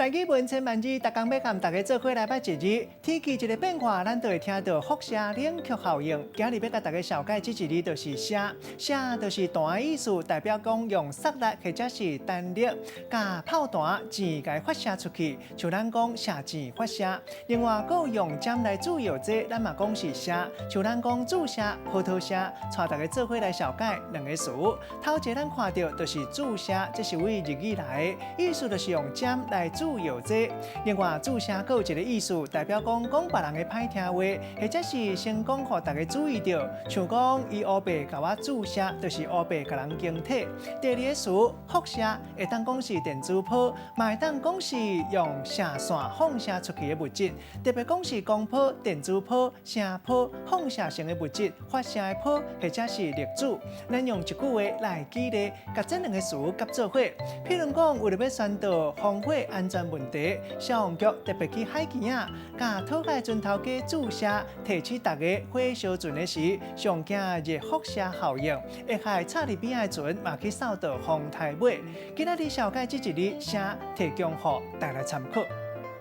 台語文千萬字，逐工欲佮大家做伙來捌一字。天氣一个變化，咱就會聽著輻射冷卻效應。今日欲佮大家紹介這一字，就是射。射就是彈的意思，代表講用索力或者是彈力，共炮彈箭共發射出去，像咱講射箭發射。另外，閣有用針來注藥劑，咱嘛講是射，像咱講注射、葡萄射。帶大家做伙來紹介兩个詞。頭一个咱看著就是注射，這是對日語來的，意思就是用針來注藥劑。另外，注射閣有一个意思，代表講講別人的歹聽話，或者是先講予大家注意著，像講伊烏白共我注射，就是烏白共人經體。第二个詞，輻射會當講是電磁波，嘛會當講是用射線放射出去的物質，特別講是光波、電磁波、聲波、放射性的物質、發射的波，或者是粒子。咱用一句話來舉例，共這兩个詞夾做伙。譬如講，為著欲宣導防火安全問題，消防局特別去海墘仔，共討價船頭家注射，提醒大家火燒船的時，上驚熱輻射效應，會害插佇邊仔的船嘛去掃著風颱尾。今仔日紹介這一字射，提供予大家參考。